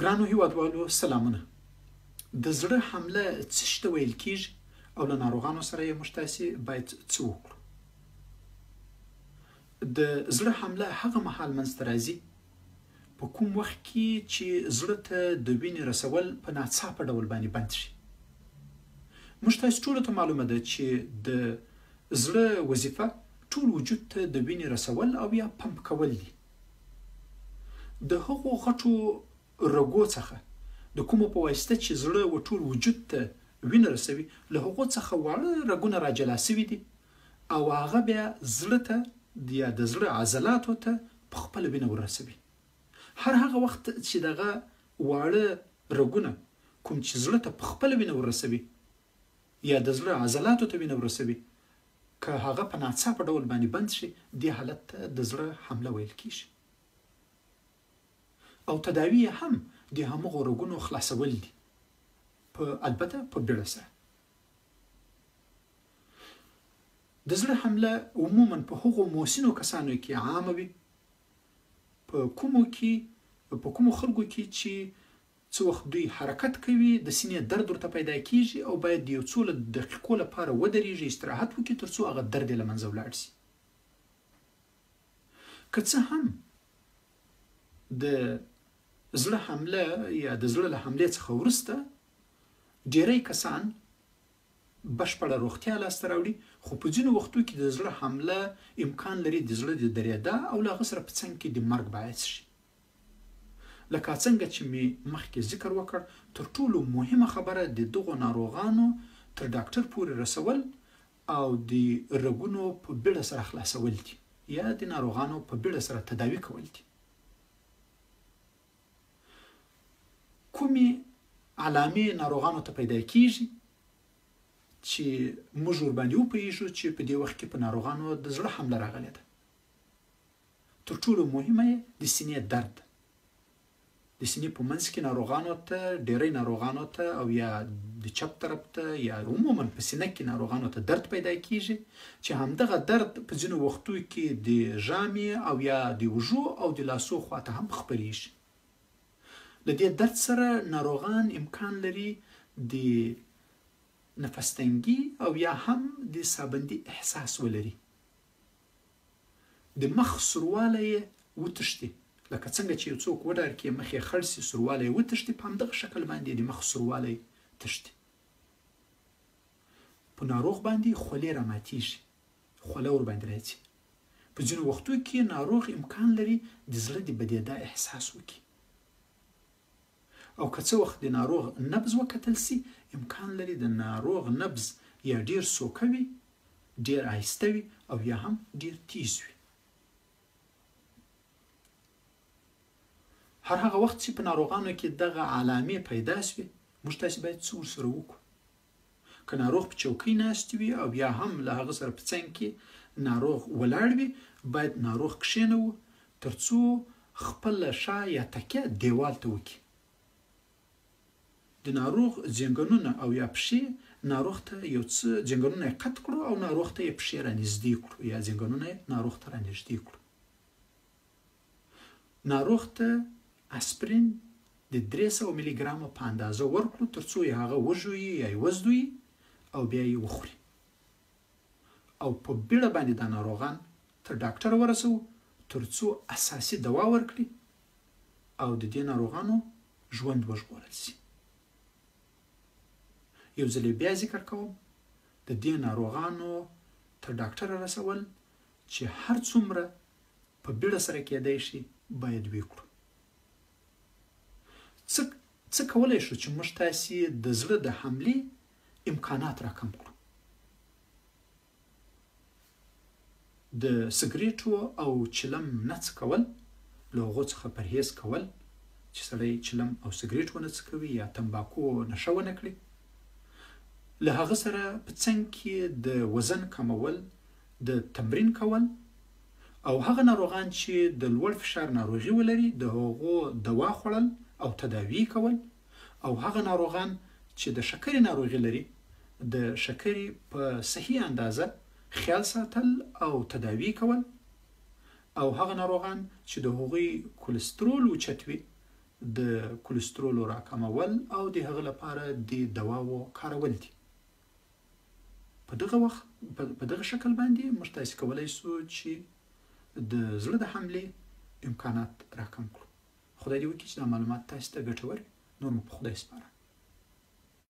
ګرانو هیوادوالو سلامونه. د زړه حمله څه شي ته ویل کیږي او له ناروغانو سره یې موږ تاسې باید څه وکړو؟ د زړه حمله هغه مهال منځته راځي په کوم وخت کې چې زړه ته د وینې رسول په ناڅاپه ډول باندې بند شي. موږ تاسې ټولو ته معلومه ده چې د زړه وظیفه ټول وجود ته د وینې رسول او یا پمپ کول دي. د هغو غټو رګو څخه د کومو په واسطه چې زړه و ټول وجود ته وینه رسوي، له هغو څخه واړه رګونه را جلا سوي دي او هغه بیا زړه ته یا د زړه عضلاتو ته په خپله وینه ورسوي. هر هغه وخت چې دغه واړه رګونه کوم چې زړه ته په خپله وینه ورسوي یا د زړه عضلاتو ته وینه ورسوي، که هغه په ناڅاپه ډول باندې بند شي، دې حالت ته د زړه حمله ویل کیږي. او تداوي یې هم د همغو رګونو خلاصول دي، په البته په بیړه سره. د زړه حمله عموما په هغو موسینو کسانو کې عامه وي په کومو کې په کومو خلکو کې چې څه وخت دوی حرکت کوي د سینې درد ورته پیدا کیږي او باید د یو څو دقیقو لپاره ودرېږي، استراحت وکړي ترڅو هغه درد یې له منځه ولاړ شي. که څه هم د زړه حمله یا د زړه له حملې څخه وروسته ډیری کسان بشپړه روغتیا لاسته راوړي، خو په ځینو وختو کې د زړه حمله امکان لري د زړه د درېدا او له هغه سره په څنګ کې د مرګ باعث شي. لکه څنګه چې مې مخکې ذکر وکړ، تر ټولو مهمه خبره د دغو ناروغانو تر ډاکټر پورې رسول او د رګونو په بیړه سره خلاصول دي یا د ناروغانو په بیړه سره تداوي کول دي. کومې علامې ناروغانو ته پیدا کیږي چې موږ ورباندې وپوهیږو چې په دې وخت کې په ناروغانو د زړه حمله راغلې ده؟ تر ټولو مهمه یې د سینې درد. د سینې په منځ کې ناروغانو ته، ډیری ناروغانو ته او یا د چپ طرف ته یا عموما په سینه کې ناروغانو ته درد پیدا کیږي چې همدغه درد په ځینو وختو کې د ژامې او یا د اوږو او د لاسو خواته هم خپریږي. له دې درد سره ناروغان امکان لري د نفس تنګي او یا هم د سابندي احساس ولري. د مخ سوروالی یې وتښتي، لکه څنګه چې یو څوک وډار کې مخ یې خړ سي، سوروالی یې وتښتي، په همدغه شکل باندې د مخ سوروالی تښتي. په ناروغ باندې خولې راماتیږي، خوله ورباندې راځي. په ځینو وختو کې ناروغ امکان لري د زړه د بدېدا احساس وکړي او که څه وخت د ناروغ نبض وکتل سي، امکان لري د ناروغ نبض یا ډیر سوکه وي، ډیر آهسته وي او یا هم ډیر تیز وي. هر هغه وخت چې په ناروغانو کې دغه علامې پیدا سوې، موږ تاسې باید څه ورسره وکړو؟ که ناروغ په چوکۍ ناست وي او یا هم له هغه سره په څنګ کې ناروغ ولاړ وي، باید ناروغ کښېنوو ترڅو خپله شا یا تکیه دیوال ته وکړي. د ناروغ ځنګنونه او یا پښې ناروغ ته یو څه ځنګنونه یې قط کړو او ناروغ ته یې پښې رانږدې کړو یا ځنګنونه یې ناروغ ته رانږدې کړو. ناروغ ته اسپرین د 300 ملي ګرامه په اندازه ورکړو ترڅو یې هغه وژويي یا یې وزدوي او بیا یې وخوري او په بیړه باندې دا ناروغان تر ډاکټره ورسوو ترڅو اساسي دوا ورکړي او د دې ناروغانو ژوند وژغورل شي. یو ځل بیا ذکر کوم، د دې ناروغانو تر ډاکټره رسول چې هر څومره په بیړه سره کېدای شي باید وکړو. څه کولی شو چې موږ تاسې د زړه د حملې امکانات راکم کړو؟ د سګریټو او چلم نه څکول، له هغو څخه پرهیز کول چې سړی چلم او سګریټ ونه څکوي یا تنباکو نشه ونه کړي. له هغه سره په څنګ کې د وزن کمول، د تمرین کول او هغه ناروغان چې د لوړ فشار ناروغي ولري د هغو دوا خوړل او تداوي کول، او هغه ناروغان چې د شکرې ناروغي لري د شکرې په صحیح اندازه خیال ساتل او تداوي کول، او هغه ناروغان چې د هغوی کولسترول اوچت وي د کولسترولو راکمول او د هغه لپاره د دواوو کارول دي. په دغه وخت په دغه شکل باندې موږ تاسو کولای شو چې د زړه د حملې امکانات راکم کړو. خدای دې وکړي چې دا معلومات تاسو ته ګټور وي. نور مو په خدای سپارم.